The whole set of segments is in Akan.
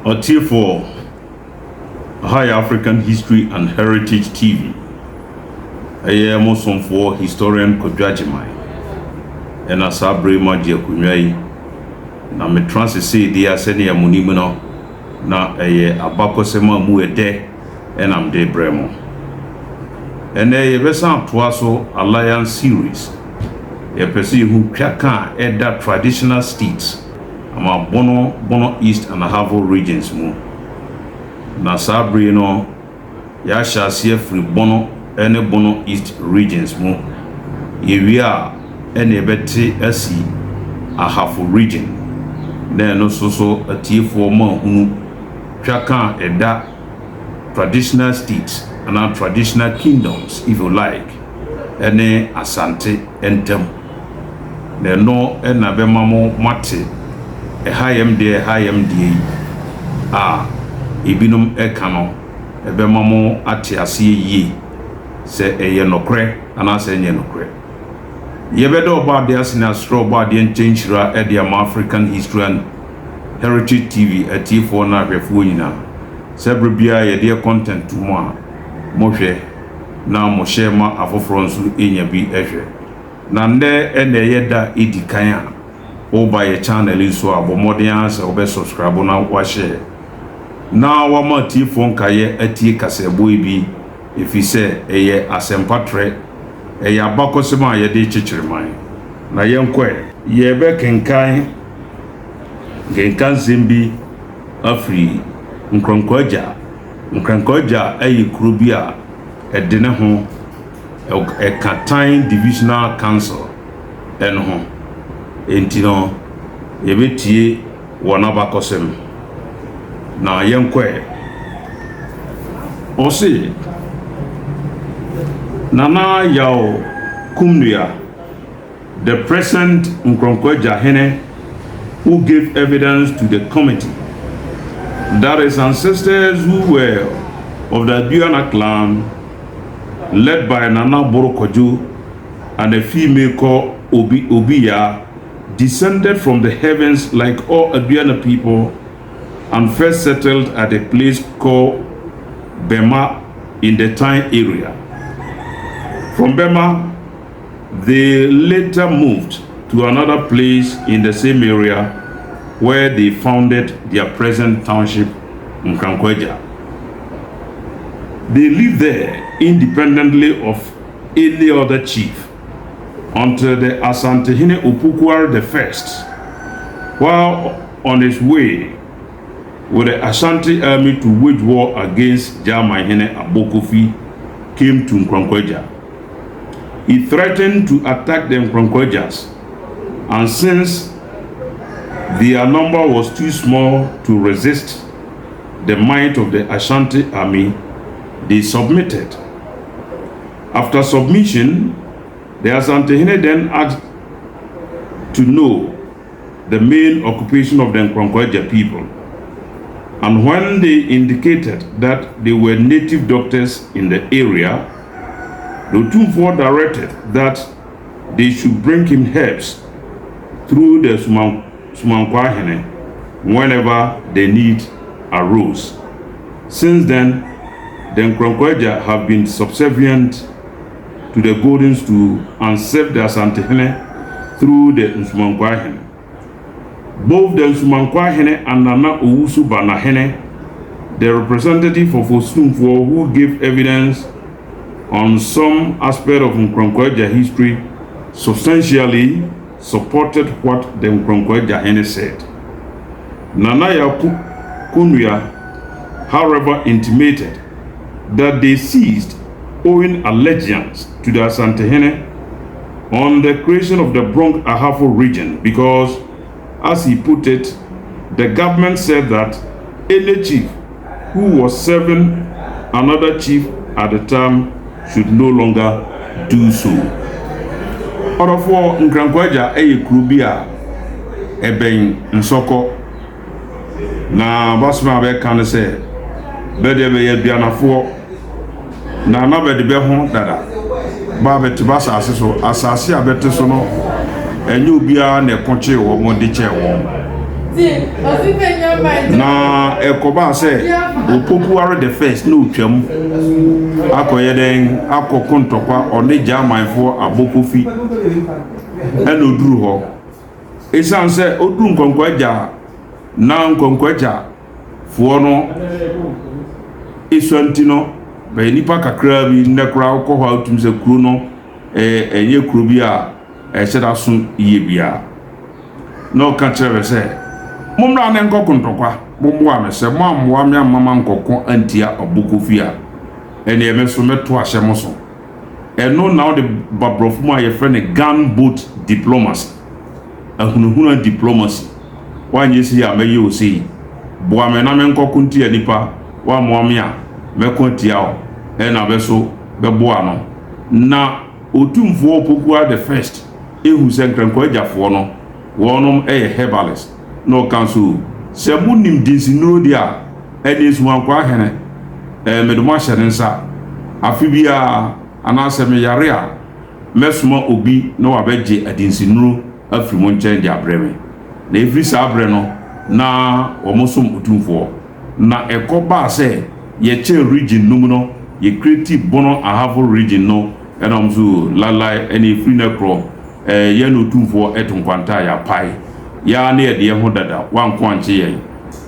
Atiefoɔ, ha yɛ African History and Heritage TV. Ɛyɛ mo somfoɔ historian Kwadwo Agyeman. Ɛna saa bere mu agye akonnwa yi. Na metra sesei deɛ sɛdeɛ mo nim no, na ɛyɛ abakɔsɛm a mu ɛdɛ ɛna mede brɛ mo. Ɛnɛ yɛbɛsan atoa so Alliance series. Yɛpɛ sɛ yɛhu twaka a ɛda traditional states ama Bono, Bono East and Ahafo regions mu. Na saa bere no, yɛahyɛ aseɛ firi Bono ne Bono East regions mu. Yɛwie a, ɛna yɛbɛte asi Ahafo region. Na ɛno nso so atiefoɔ ma ahunu twaka a ɛda traditional states anaa traditional kingdoms, if you like, ɛne Asante ntam. Na ɛno ɛna bɛma mo mate ɛha yɛm deɛ, ɛha yɛm deɛ yi a ebinom ɛka no, ɛbɛma mo ate aseɛ yie sɛ ɛyɛ nokorɛ anaasɛ ɛnyɛ nokorɛ. Yɛbɛda ɔbɔ adeɛ ase ne asrɛ ɔbɔ adeɛ nkyɛn nhyira ɛde ama African History and Heritage TV atiefoɔ no ahwɛfoɔ nyinaa sɛ berɛ biara yɛde content to mu a, mohwɛ na mohyɛ ma afoforɔ nso ɛnya bi ɛhwɛ. Na nnɛ ɛna ɛyɛ da ɛdi kan a woba yɛ channel yi so a, bɔ mmɔden ara sɛ wobɛ subscribe na wahyɛ na wama atiefoɔ nkaeɛ atie kasɛɛbɔ yi bi, ɛfiri sɛ ɛyɛ asɛmpatrɛ, ɛyɛ abakɔsɛm a yɛde kyekyere man. Na yɛnkɔɛ, yɛbɛkenkan nkenkansɛm bi afiri Nkorankoagya. Nkorankoagya ɛyɛ kuro bi a ɛde ne ho ɛka Tain Divisional Council ɛno ho. Enti no yɛbɛtie wɔn abakɔsɛm na yɛnkɔɛ. Ɔse Nana Yaw Kumnua, the present Nkorankoagya Hene, who gave evidence to the committee that his ancestors, who were of the Aduana clan, led by Nana Borokojo and a female called Obi Obiya, descended from the heavens like all Aduana people and first settled at a place called Bema in the Tain area. From Bema, they later moved to another place in the same area where they founded their present township, Nkrankwaja. They lived there independently of any other chief until the Asantehene Opokuare the First, while on his way with the Ashanti army to wage war against Gyamanhene Abokofi, came to Nkrankwaja. He threatened to attack the Nkrankwajas, and since their number was too small to resist the might of the Ashanti army, they submitted. After submission, the Asantehene then asked to know the main occupation of the Nkrankwaja people. And when they indicated that they were native doctors in the area, the Otumfuo directed that they should bring him herbs through the Sumankwahene whenever the need arose. Since then, the Nkrankwaja have been subservient to the Golden Stool and served the Asantehene through the Nsumankwahene. Both the Nsumankwahene and Nana Owusu Banahene, the representative of Otumfuo who gave evidence on some aspect of Nkrankwaja history, substantially supported what the Nkrankwaja Hene said. Nana Yaku Kunua, however, intimated that they ceased owing allegiance to the Asantehene on the creation of the Brong Ahafo region because, as he put it, the government said that any chief who was serving another chief at the time should no longer do so. Ɔdɔfoɔ, Nkrankwaja yɛ kuro bi a ɛbɛn Nsɔkɔ, na basoma a bɛka no sɛ bɛdeɛ bɛyɛ aduanafoɔ na na bɛde bɛ ho dada ba bɛte ba asase so. Asase a bɛte so no, ɛnyɛ obiara na ɛko kyee wɔn de kyɛɛ wɔn. Na ɛkɔbaa sɛ Opokuware the first na otwam akɔyɛ dɛn akɔko ntɔkwa ɔne Germanfoɔ abɔ kofi ɛna oduru hɔ. Esiane sɛ oduru Nkwankwa Agya a na Nkwankwa Agya foɔ no esua nti no bɛyɛ nnipa kakraa bi nnɛ koraa wokɔ hɔ a wotumi sɛ kuro no ɛnyɛ kuro bi a ɛhyɛ da so yie biara. Na ɔka kyerɛɛ me sɛ, Mommra na yɛnkɔko ntɔkwa. Mommoa me. Sɛ moammoa me amma mankɔko antia Ɔbo Kofi a, ɛnneɛ me nso mɛto ahyɛ mo so. Ɛno na wode ba borɔfo mu a yɛfrɛ no gunboat diplomacy, ahunahuna diplomacy. Woanyɛ sei a, mɛyɛ wo sei. Boa me na menkɔko ntia nnipa. Woammoa me a, mɛko atia wo. Ɛnna bɛ nso bɛboa no. Na Otumfoɔ Opokuaa the First ehu sɛ Nkrankwa Agyafoɔ no wɔnom yɛ herbalist na ɔka nso sɛ mo nim dinsinnuro deɛ a ɛneɛ Nsumankwaa hene eh mede mo ahyɛ ne nsa afe biara anaa sɛ me yare a mɛsoma obi na wabɛgye adinsinnuro afiri mo nkyɛn de abrɛ me. Na ɛfiri saa berɛ no na wɔn som Otumfoɔ. Na ɛkɔ baa sɛ yɛkyɛɛ region no mu no yɛ create Bono Ahafo region no Ɛna wɔn nso lalae ɛne ɛfiri nɛ korɔ ɛɛ yɛn ne Otumfoɔ ɛto nkwanta a yɛapae yɛ ara ne yɛde yɛn ho dada wanko ankye yɛn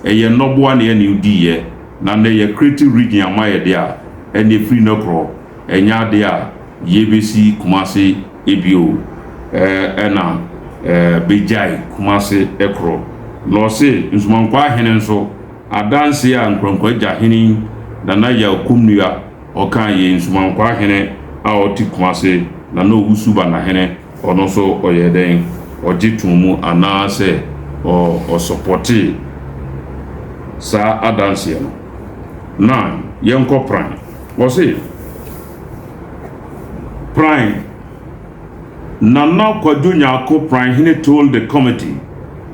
ɛyɛ nnɔboa ne yɛne wo diiɛ na nɛ yɛ create region ama yɛ deɛ a ɛne ɛfiri nɛ korɔ ɛnyɛ adeɛ a yɛbɛsi Kumase bio ɛɛ ɛna ɛɛ bɛgyae Kumase korɔ na ɔse Nsumankwaa hene nso adanseɛ a Nkorankwaa Agya hene Nana Yaw Kumnua Ɔkaa yei, Nsumankwaa hene a ɔte Kumase, Nana Owusu Banahene, ɔno nso ɔyɛɛ dɛn? Ɔgye too mu anaasɛ ɔsɔpɔtee saa adanseɛ no? Na yɛnkɔ Pran. Ɔse, Pran, Nana Kwadwo Nyarko Pranhene told the committee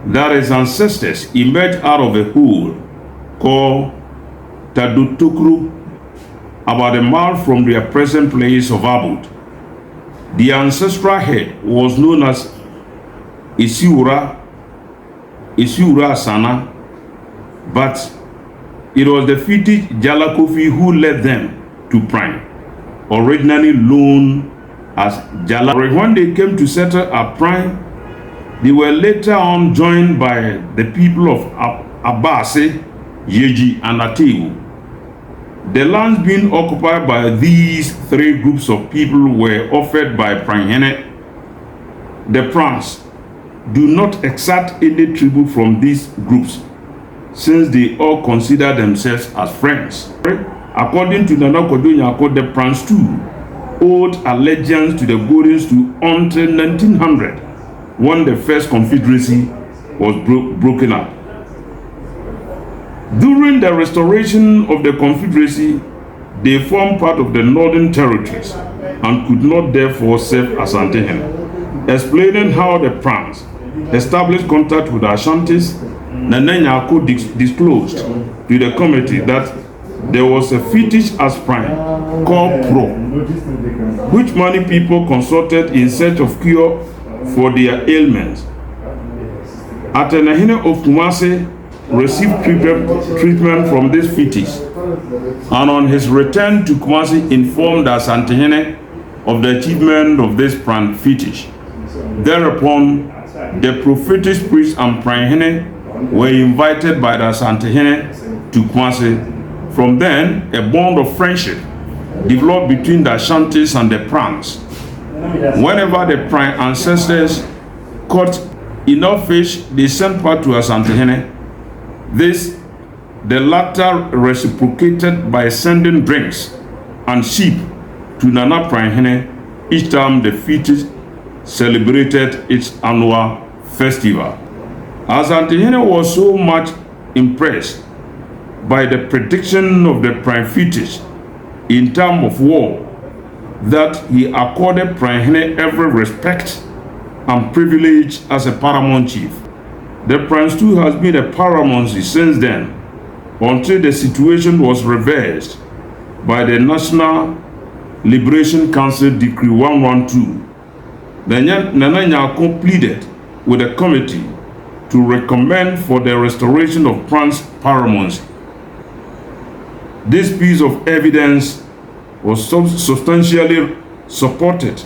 that his ancestors emerged out of a hole called Tadutokru, about a mile from their present place of abode. The ancestral head was known as Isiura, Isiura Asana, but it was the fetish Jalakofi who led them to Prime, originally known as Jala. When they came to settle at Prime, they were later on joined by the people of Abase, Yeji, and Atewu. The lands being occupied by these three groups of people were offered by Pranhene. The Prans do not exact any tribute from these groups since they all consider themselves as friends. According to Nana Kwadwo Nyarko, the Prans too owed allegiance to the Golden Stool until 1900 when the first confederacy was broken up. During the restoration of the confederacy, they formed part of the northern territories and could not therefore serve as Asantehene. Explaining how the Prans established contact with the Ashantis, Nana Nyarko disclosed to the committee that there was a fetish aspirant called Pro, which many people consulted in search of cure for their ailments. Atenahene of Kumasi received treatment from this fetish and on his return to Kumasi informed Asantehene of the achievement of this plant fetish. Thereupon, the prophetic priest and Pranhene were invited by the Asantehene to Kumasi. From then, a bond of friendship developed between the Ashantis and the Prans. Whenever the Pran ancestors caught enough fish, they sent part to Asantehene. This, the latter reciprocated by sending drinks and sheep to Nana Pranhene each time the fetish celebrated its annual festival. Asantehene was so much impressed by the prediction of the Prime Fetish in time of war that he accorded Pranhene every respect and privilege as a paramount chief. The Prime Stool has been a paramountcy since then until the situation was reversed by the National Liberation Council Decree 112. Nana Nyarko pleaded with the committee to recommend for the restoration of Pran's paramountcy. This piece of evidence was substantially supported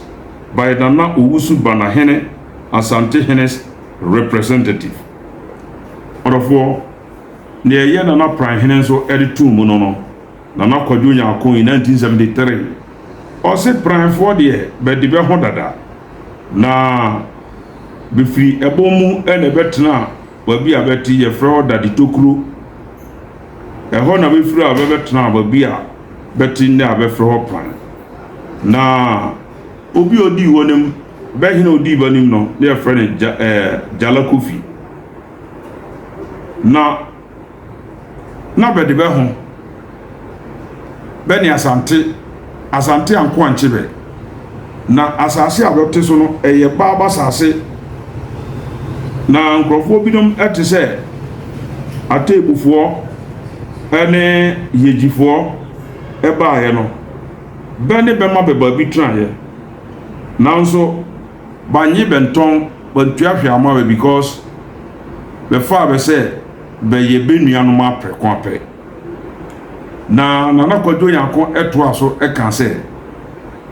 by Nana Owusu Banahene, Asantehene's representative. Ɔdɔfoɔ, nea ɛyɛ Nana Pranhene nso de too mu no no, Nana Kwadwo Nyarko in 1973, ɔse Pranfoɔ deɛ bɛde bɛ ho dada, na bɛfiri ɛbɔn mu na ɛbɛtenaa baabi a bɛte, yɛfrɛ hɔ Dade Tokuro. Ɛhɔ na bɛfiri a bɛbɛtenaa baabi a bɛte nnɛ a bɛfrɛ hɔ Pran. Na obi a ɔdii hɔ nim, bɛhene a ɔdii bɛ nim no, na yɛfrɛ no Gya, ɛɛ, Gyala Kofi. Na na bɛde bɛ ho bɛ ne Asante, Asante anko ankye bɛ. Na asase a bɛte so no, ɛyɛ baaba asase. Na nkurɔfoɔ binom te sɛ Atebufoɔ ne Yegyifoɔ baeɛ no, bɛ ne bɛma bɛ baabi tenaeɛ. Nanso bannye bɛntɔn, bantua hwee amma bɛ because bɛfaa bɛ sɛ bɛyɛ bɛ nuanom aprɛko apɛ. Na Nana Kwadwo Nyarko toaa so kaa sɛ,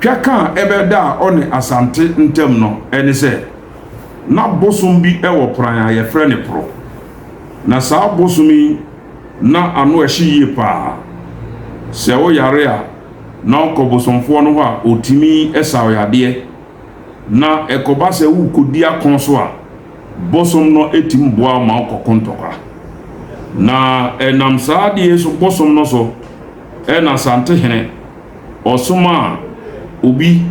Twaka a ɛbɛdaa ɔne Asante ntam no ne sɛ, na bosom bi wɔ Pran a yɛfrɛ no Pro. Na saa bosom yi na ano ɛhye yie paa. Sɛ wo yare a, na wokɔ bosomfoɔ no hɔ a, ɔtumi sa wo yadeɛ. Na ɛkɔba sɛ worekɔdi ako so a, bosom no tumi boa wo ma wokɔko ntɔkwa. Na ɛnam saa adeɛ so bosom no so na Asantehene ɔsomaa obi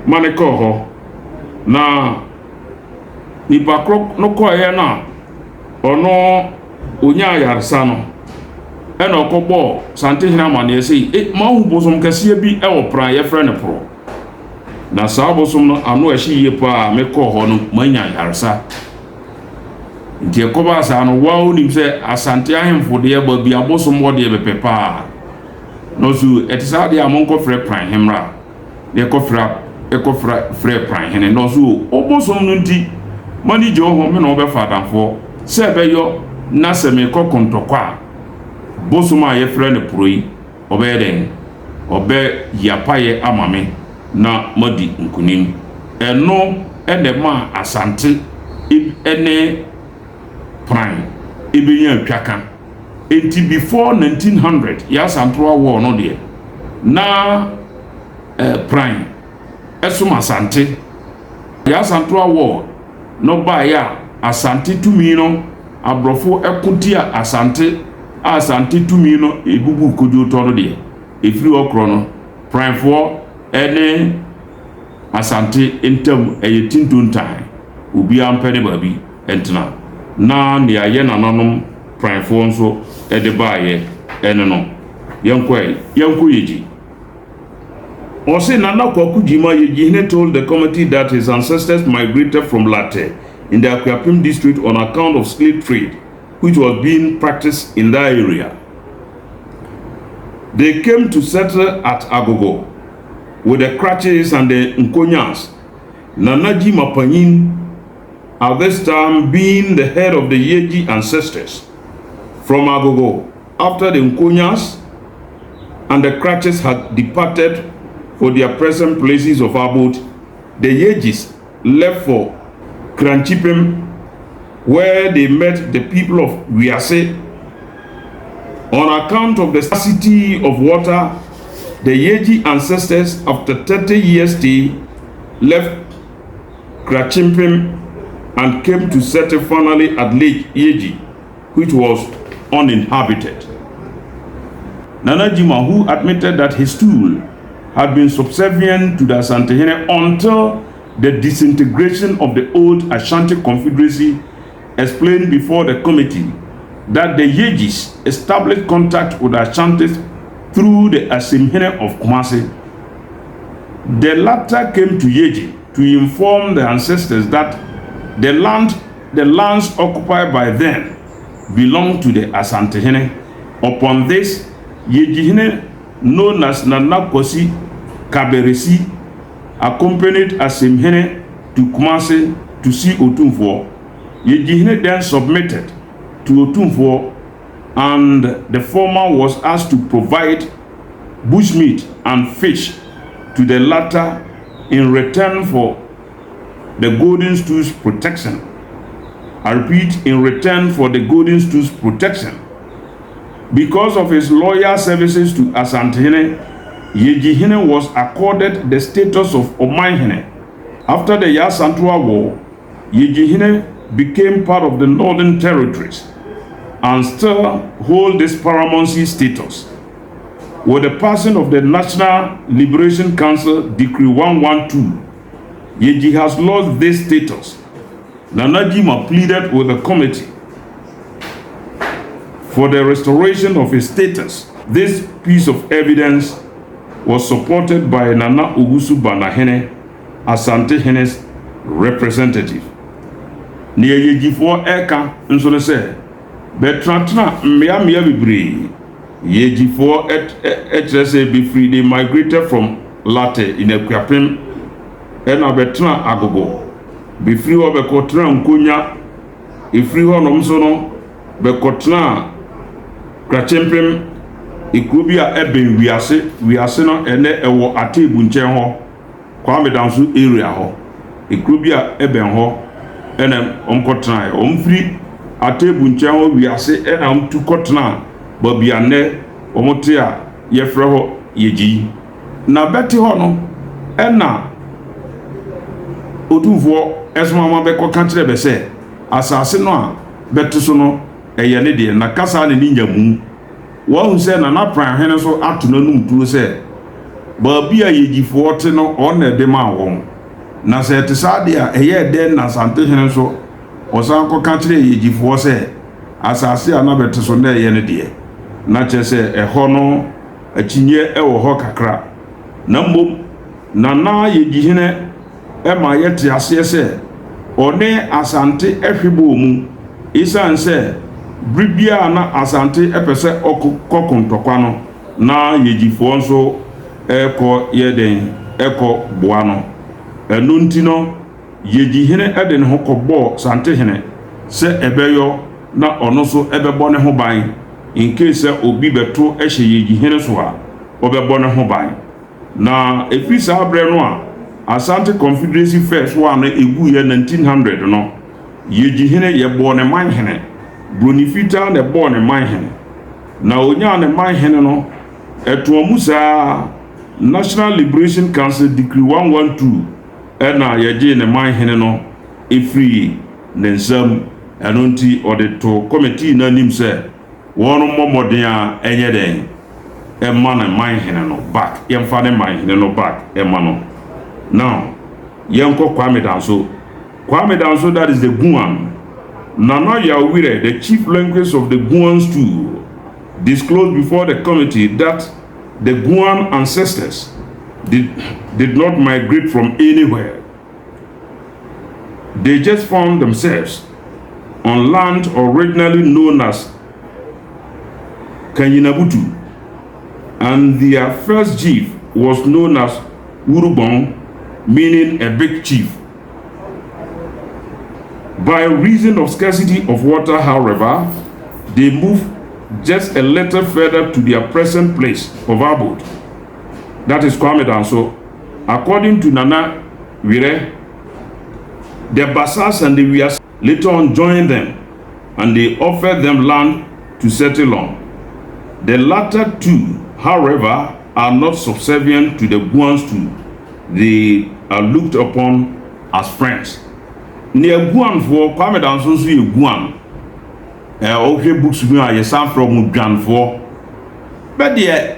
ma no kɔɔ hɔ. Na nipa korɔ no kɔeɛ no a ɔno ɔnyaa ayaresa no, ɛna ɔkɔbɔɔ Santehene amanneɛ sɛ, e, mahu bosom kɛseɛ bi wɔ Pran, yɛfrɛ no Porɔ. Na saa bosom no ano ɛhye yie paa, mekɔɔ hɔ no manya ayaresa. Nti ɛkɔbaa saa no, woa wonim sɛ Asante ahemfo deɛ baabi abosom wɔ deɛ bɛpɛ paa. Na ɔso ɛte saa deɛ a monkɔfrɛ Pran hemmra. Na ɛkɔfrɛ ɛkɔfrɛ frɛ Pran hene. Na ɔso o bosom no nti m'ani gye wo ho, me na wobɛfa adamfoɔ. Sɛ ɛbɛyɔ na sɛ mekɔ kontɔkwa a, bosom a yɛfrɛ no Poro yi, ɔbɛyɛ dɛn? Ɔbɛyi apaeɛ ama me na madi nkonim. Ɛno na ɛmaa Asante ne Pran bɛnyaa twaka. Enti before 1900, Yaa Asantewaa War no deɛ, na Pran som Asante. Yaa Asantewaa War no baeɛ a, Asante tumi no, aborɔfo ko tia Asante a Asante tumi no bubuu Kodwotɔ no deɛ, ɛfiri hɔ korɔ no, Pranfoɔ ne Asante ntam ɛyɛ tintontan, obiara mpɛ ne baabi ntena. Na nea yɛn nananom Pranfoɔ nso de baeɛ ne no. Yɛnkɔ ɛ, yɛnkɔ Yegyi. Ɔse Nana Kwaku Gyima Yegyihene told the committee that his ancestors migrated from Larteh in the Akuapem district on account of slave trade which was being practiced in that area. They came to settle at Agogo with the Kraches and the Nkonyas. Nana Gyima Panyin at this time being the head of the Yeji ancestors from Agogo after the Nkonyas and the Kraches had departed for their present places of abode, the Yejis left for Kranchipem, where they met the people of Wiase. On account of the scarcity of water, the Yeji ancestors, after 30 years' stay, left Kranchipem and came to settle finally at Lake Yeji, which was uninhabited. Nana Jima, who admitted that his stool had been subservient to the Asantehene until the disintegration of the old Ashanti Confederacy, explained before the committee that the Yejis established contact with the Ashantis through the Asimhene of Kumasi. The latter came to Yeji to inform the ancestors that the lands occupied by them belonged to the Asantehene. Upon this, Yejihene, known as Nana Kwasi Kaberesi, accompanied Asimhene to Kumasi to see Otumfuo. Yejihene then submitted to Otumfuo and the former was asked to provide bushmeat and fish to the latter in return for the Golden Stool's protection. I repeat, in return for the Golden Stool's protection. Because of his loyal services to Asantehene, Yejihene was accorded the status of Omanhene. After the Yaa Asantewaa War, Yejihene became part of the Northern Territories and still hold this paramountcy status. With the passing of the National Liberation Council Decree 112, Yeji has lost this status. Nana Jima pleaded with the committee for the restoration of his status. This piece of evidence was supported by Nana Owusu Banahene, Asantehene's representative. Nea Yejifoɔ ɛka nso ne sɛ, bɛtenatena mmeammea bebree. Yejifoɔ ɛkyerɛ sɛ bɛfiri, they migrated from Larteh in Akuapem ɛna bɛtena Agogo. Bɛfiri hɔ bɛkɔtena Nkonya. Ɛfiri hɔnom nso no, bɛkɔtena Krakyempem, ekuro bi a ɛbɛn Wiase. Wiase no ɛnɛ ɛwɔ Ateebu nkyɛn hɔ, Kwame Danso area hɔ. Ekuro bi a ɛbɛn hɔ ɛna wɔn kɔtenaeɛ. Wɔn firi Ateebu nkyɛn hɔ Wiase ɛna wɔn tu kɔtena baabi a nnɛ wɔn te a yɛfrɛ hɔ Yegyi. Na bɛte hɔ no ɛna Otumfoɔ ɛsoma ma bɛkɔka kyerɛ bɛ sɛ asase no a bɛte so no ɛyɛ ne deɛ na kasa ne ne nyamu. Wɔn sɛ Nana Pranhene nso ato n'anum tuo sɛ baabi a Yegyifoɔ te no ɔno na ɛde maa wɔn. Na sɛ ɛte saa deɛ a ɛyɛ dɛn na Asantehene nso ɔsan kɔka kyerɛ Yegyifoɔ sɛ asase a na bɛte so na ɛyɛ ne deɛ na kyerɛ sɛ ɛhɔ no akyinnyeɛ ɛwɔ hɔ kakra. Na mmom Nana Yegyihene ɛma yɛte aseɛ sɛ ɔne Asante ɛhwe bɔɔ mu esiane sɛ bere biara na Asante ɛpɛ sɛ ɔkɔ ntɔkwa no na Yegyifoɔ nso ɛkɔ yɛ den ɛkɔ boa no. Ɛno nti no Yegyihene ɛde ne ho kɔbɔɔ Santehene sɛ ɛbɛyɔ na ɔno nso ɛbɛbɔ ne ho ban in case sɛ obi bɛto ɛhyɛ Yegyihene so a ɔbɛbɔ ne ho ban. Na ɛfiri saa berɛ no a Asante Confederacy first one no ɛgu yɛ 1900 no, Yegyihene yɛbɔɔ ne man hene. Broni fitaa na ɛbɔɔ ne man hene na onyaa ne man hene no ɛtoa mu saa National Liberation Council Decree 112 ɛna yɛgyee ne man hene no ɛfiri ne nsam. Ɛno nti ɔde to committee no anim sɛ wɔn mmɔ mmɔden a ɛnyɛ dɛn ɛma ne man hene no back, yɛmfa ne man hene no back ɛma no. Now yɛnkɔ Kwame Danso. Kwame Danso, that is the Guan. Nana Yawire, the chief linguist of the Guan stool, disclosed before the committee that the Guan ancestors did not migrate from anywhere. They just found themselves on land originally known as Kanyinabutu, and their first chief was known as Urubong, meaning a big chief. By reason of scarcity of water, however, they moved just a little further to their present place of abode. That is Kwame Danso. According to Nana Wire, the Basas and the Wias later on joined them and they offered them land to settle on. The latter two, however, are not subservient to the Guans two. They are looked upon as friends. Nea Guanfoɔ, Kwame Danso nso yɛ Guan. Ɛɛ ɔhwɛ books mu a yɛsan frɛ wɔn Dwanfoɔ. Bɛdeɛ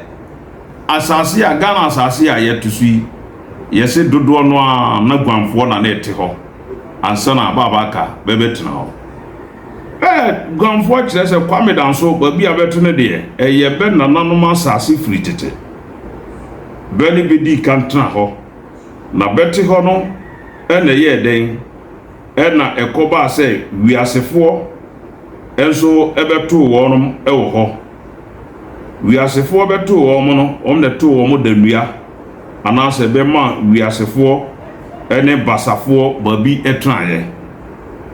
asase a Ghana asase a yɛte so yi, yɛsɛ dodoɔ no a na Guanfoɔ na na ɛte hɔ ansa na abaabaka bɛbɛtena hɔ. Ɛɛ Guanfoɔ kyerɛ sɛ Kwame Danso baabi a bɛto no deɛ ɛyɛ bɛ nananom asase firi tete. Bɛ ne bɛdi kan tena hɔ na bɛte hɔ no ɛna ɛyɛɛ dɛn ɛna ɛkɔbaa sɛ wiasefoɔ nso ɛbɛtoo wɔn ɛwɔ hɔ. Wiasefoɔ bɛtoo wɔn no, wɔn na ɛtoo wɔn danua anaasɛ bɛma wiasefoɔ ɛne basafoɔ baabi ɛtenaeɛ.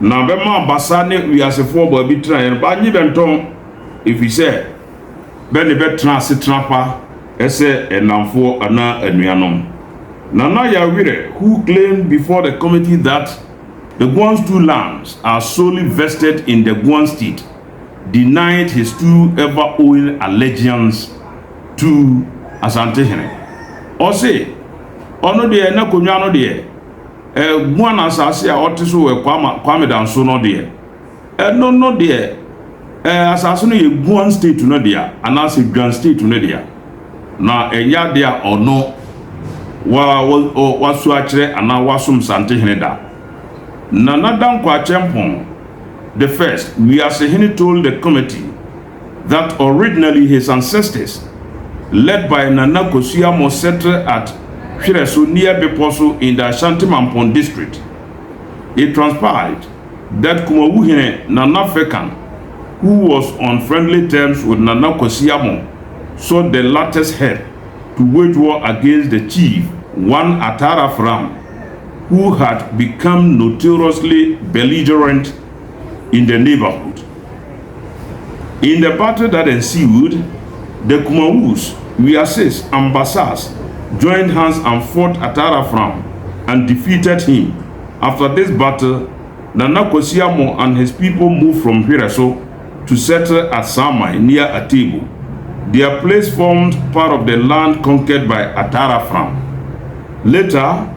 Na bɛmaa Basa ne wiasefoɔ baabi tenaeɛ no, bɛannye bɛ ntɔn, efiri sɛ bɛ ne bɛ tena asetena pa sɛ nnamfoɔ anaa anuanom. Nana Yawere, who claimed before the committee that the Guan Stool lands are solely vested in the Guan state, denied his stool ever owing allegiance to Asantehene. Ɔse, ɔno deɛ n'akonnwa no deɛ, Guan asase a ɔte so wɔ Kwame Danso no deɛ, ɛno no deɛ, asase no yɛ Guan state no dea anaasɛ Dwan state no dea, na ɛnyɛ adeɛ a ɔno wa wasu akyerɛ anaa wasom Santehene da. Nana Dankwa Acheampong the first, Wiasehene told the committee that originally his ancestors, led by Nana Kosuamo, settled at Hwereso near Beposo in the Ashanti Mampong district. It transpired that Kumawuhene Nana Fekan, who was on friendly terms with Nana Kwesi sought the latter's help to wage war against the chief, one Atara Fram, who had become notoriously belligerent in the neighborhood. In the battle that ensued, the Kumawus, Wiases, and Basas joined hands and fought Atara Fram and defeated him. After this battle, Nana Kwesi Amo and his people moved from Hwereso to settle at Samai near Atebu. Their place formed part of the land conquered by Atara Fram. Later,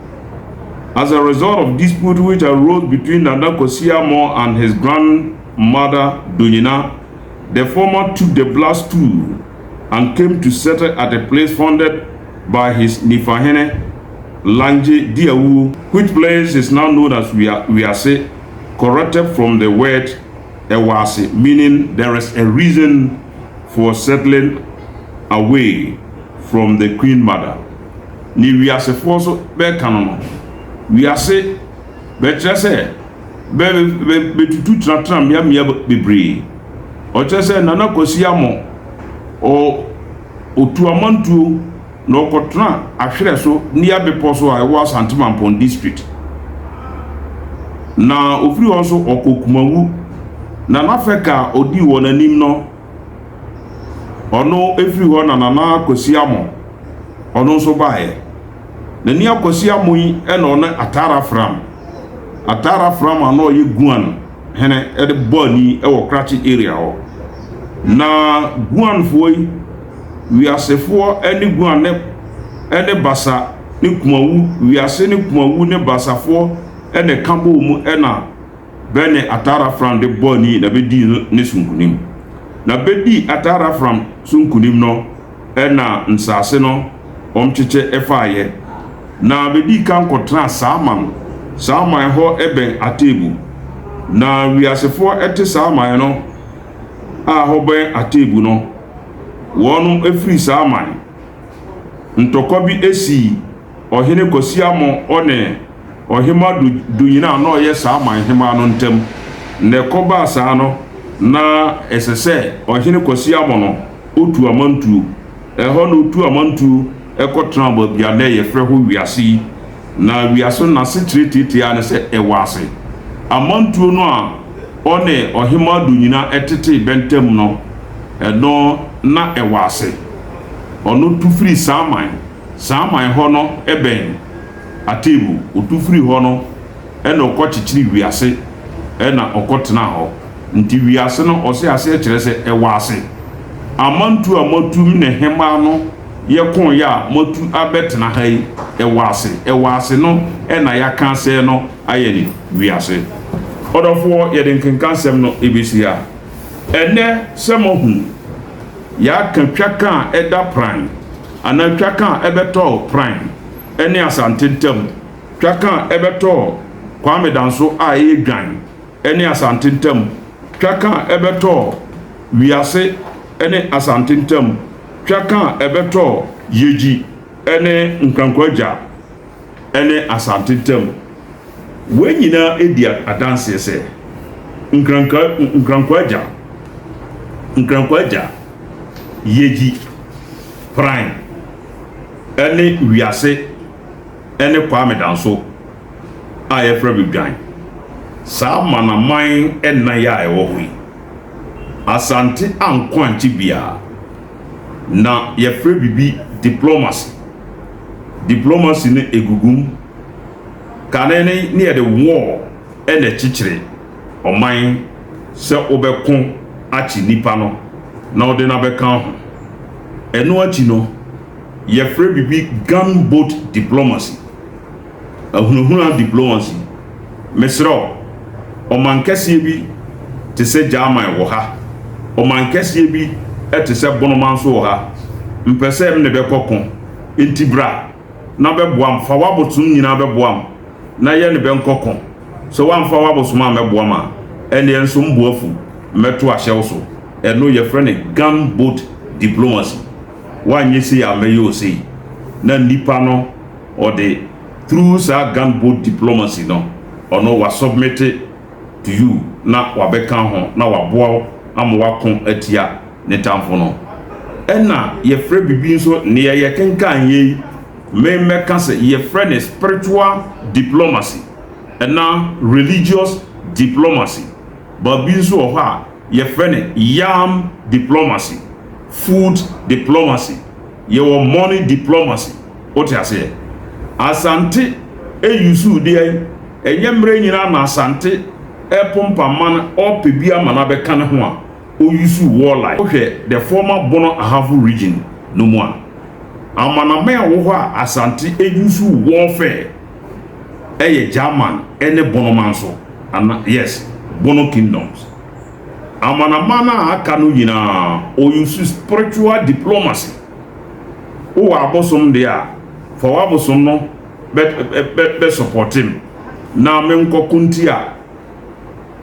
as a result of dispute which arose between Nana Kwesi Amo and his grandmother Donyina, the former took the black stool and came to settle at a place founded by his Nifahene Lange Diawu, which place is now known as Wiase, corrected from the word Ewase, meaning there is a reason for settling away from the queen mother. Ne wiasefoɔ so bɛka no, wiase bɛkyerɛ sɛ bɛ bɛtutu tenatena mmeammea bebree. Ɔkyerɛ sɛ Nana Kwasi Amo ɔ otu amantuo na ɔkɔtena Ahwerɛ so ne abepɔ so a ɛwɔ Asante Mampɔn district, na ofiri hɔ nso ɔkɔ Kumawu. Na n'afɛka a ɔdii wɔn anim no, ɔno efiri hɔ na Nana Kwasi Amo ɔno nso baeɛ. N'ani Akwasi Amo yi ɛna ɔne Atara Fram, Atara Fram a na ɔyɛ Guan hene ɛde bɔ ani ɛwɔ Krakye area hɔ. Na Guanfoɔ yi, wiasefoɔ ɛne Guan ne ɛne Basa ne Kumawu, wiase ne Kumawu ne Basafoɔ ɛna ɛka bɔɔ mu ɛna bɛne Atara Fram de bɔ ani na bɛdii ne so nkunim. Na bɛdii Atara Fram so nkunim no, ɛna nsase no wɔn kyekyɛ ɛfaayɛ na bɛdii kan kɔtena Saaman. Saaman hɔ ɛbɛn Atebu, na wiasefoɔ ɛte Saaman no a hɔ bɛn Atebu no, wɔn efiri Saaman. Ntɔkwa bi esi ɔhene Kwasi Amo ɔne ɔhema Donyina a na ɔyɛ Saaman hema no ntam, na ɛkɔbaa saa no na ɛsɛ sɛ ɔhene Kwasi Amo no otu amantuo. Ɛhɔ na otu amantuo ɛkɔtena baabi a nɛ yɛfrɛ hɔ Wiase yi. Na wiase no n'asekyerɛ tietia ne sɛ ɛwɔ ase. Amantuo no a ɔne ɔhema Donyina ɛtete bɛntam no, ɛno na ɛwɔ ase. Ɔno tu firi Saaman. Saaman hɔ no ɛbɛn Atebu. Otu firi hɔ no ɛna ɔkɔ kyekyere wiase, ɛna ɔkɔ tena hɔ. Nti wiase no, ɔse aseɛ kyerɛ sɛ ɛwɔ ase. Amantu a matu ne hema no yɛko yɛ a matu abɛtena ha yi, ɛwɔ ase. Ɛwɔ ase no ɛna yɛaka asɛ no ayɛ ne wiase. Ɔdɔfoɔ, yɛde nkenka nsɛm no ebesi ha ɛnɛ. Sɛ mohu, yɛaka twaka a ɛda Pran anaa twaka a ɛbɛtɔɔ Pran ɛne Asante ntam, twaka a ɛbɛtɔɔ Kwame Danso a ɛyɛ Dwan ɛne Asante ntam, twaka a ɛbɛtɔɔ Wiase ɛne Asante ntam, twaka a ɛbɛtɔɔ Yegyi ɛne Nkrankwagya ɛne Asante ntam. Wɔn nyinaa edi adanseɛ sɛ Nkrankwagya, Nkrankwagya, Yegyi, Pran ɛne Wiase ɛne Kwame Danso a yɛfrɛ no Dwan. Saa amanaman nnan yi a ɛwɔ hɔ yi, Asante anko ankye biara. Na yɛfrɛ biribi diplomacy. Diplomacy no egugum. Kane no ne yɛde war na ɛkyekyere ɔman sɛ wobɛko akye nipa no na wode no abɛka ho. Ɛno akyi no, yɛfrɛ biribi gunboat diplomacy, ahunahuna diplomacy. Mesrɛ wo, ɔman kɛseɛ bi te sɛ German wɔ ha, ɔman kɛseɛ bi te sɛ Bonoma nso wɔ ha. Mpɛ sɛ me ne bɛkɔ ko, nti bra na bɛboa m, fa w'abosom nyinaa bɛboa m na yɛ ne bɛnkɔ ko. Sɛ woamfa w'abosom ammɛboa m a, ɛnneɛ nso m bo afu, mɛto ahyɛ wo so. Ɛno yɛfrɛ no gunboat diplomacy. Woanyɛ sei a mɛyɛ wo sei. Na nipa no ɔde through saa gunboat diplomacy no, ɔno wasubmit to you na wabɛka ho na waboa wo ama wako atia ne tamfo no. Ɛna yɛfrɛ biribi nso nea yɛkenkan yei, me mɛka sɛ yɛfrɛ no spiritual diplomacy ɛna religious diplomacy. Baabi nso wɔ hɔ a yɛfrɛ no yam diplomacy, food diplomacy, yɛwɔ money diplomacy. Wote aseɛ? Asante eyusu deɛ, ɛnyɛ mmerɛ nyinaa na Asante ɛpompa man ɔpɛ bi ama no abɛka ne ho a oyusu warlike. Wohwɛ the former Bono Ahafo Region no mu a, amanaman a wɔ hɔ a Asante eyusu warfare ɛyɛ German ɛne Bonoman so ana, yes, Bono kingdoms. Amanaman a aka no nyinaa, oyusu spiritual diplomacy. Wowɔ abosom deɛ a, fa w'abosom no bɛ bɛ bɛ support m na menkɔko nti a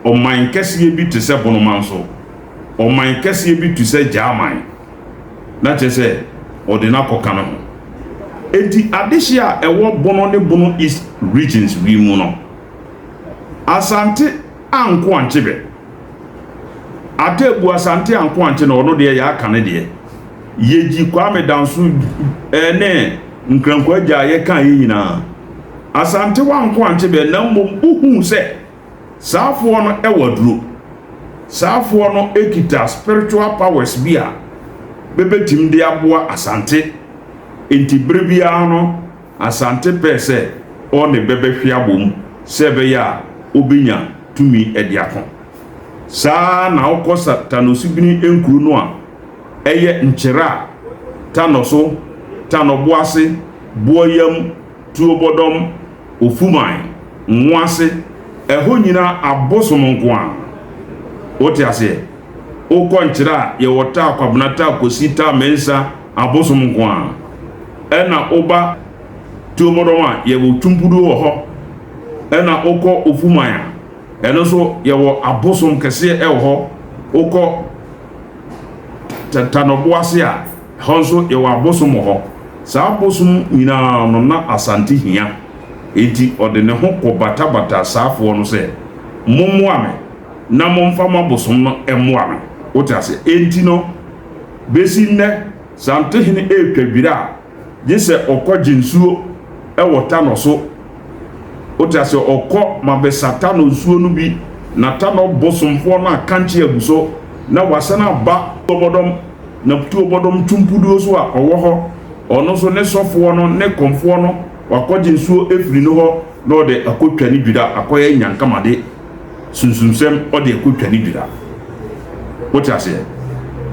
ɔman kɛseɛ bi te sɛ Bonoman so, ɔman kɛseɛ bi te sɛ German, na kyerɛ sɛ ɔde no akɔka no ho. Enti adehye a ɛwɔ Bono ne Bono East Regions wi mu no, Asante anko ankye bɛ. Atebu Asante anko ankye na ɔno deɛ yɛaka ne deɛ. Yɛgyi Kwame Danso ɛne Nkrankwa agya a yɛka yɛ nyinaa. Asante wanko ankye bɛ, na mmom wohuu sɛ saafoɔ no ɛwɔ aduro. Saafoɔ no ekita spiritual powers bi a bɛbɛtumi de aboa Asante. Nti bere biara no, Asante pɛɛ sɛ ɔne bɛbɛhwe abom sɛ ɛbɛyɛ a obenya tumi de ako. Saa na wokɔ sa Tanosibini nkuro no a ɛyɛ Nkyerɛ a, Tanɔso, Tanɔboase, Boayam, Tuobɔdɔm, Ofuman, Nwoase, ɛhɔ nyinaa abosom nko a. Wote aseɛ? Wokɔ Nkyerɛ a, yɛwɔ Taa Kwabena, Taa Kosi, Taa Mensa, abosom nko a. Ɛna woba Tuobɔdɔm a, yɛwɔ Twumpuduo wɔ hɔ. Ɛna wokɔ Ofuman a, ɛno nso yɛwɔ abosom kɛseɛ ɛwɔ hɔ. Wokɔ Tanɔboase a, ɛhɔ nso yɛwɔ abosom wɔ hɔ. Saa abosom nyinaa no na Asante hia. Enti ɔde ne ho kɔ batabata saafoɔ no sɛ, mommoa me na momfa mo abosom no mmoa me. Wote ase? Enti no, bɛsi nnɛ, Santehene ɛretwa dwira a, gye sɛ ɔkɔgye nsuo ɛwɔ Tanɔ so. Wote ase? Ɔkɔ mabɛsa Tanɔ nsuo no bi na Tanɔ bosomfoɔ no akankye agu so na wasan aba Tuobɔdɔm, na Tuobɔdɔm Twumpuduo so a ɔwɔ hɔ, ɔno nso ne sɔfoɔ no ne kɔmfoɔ no wakɔgye nsuo afiri no hɔ na ɔde akɔtwa ne dwira, akɔyɛ nyankamade sunsumsɛm, ɔde akɔtwa ne dwira. Wote aseɛ?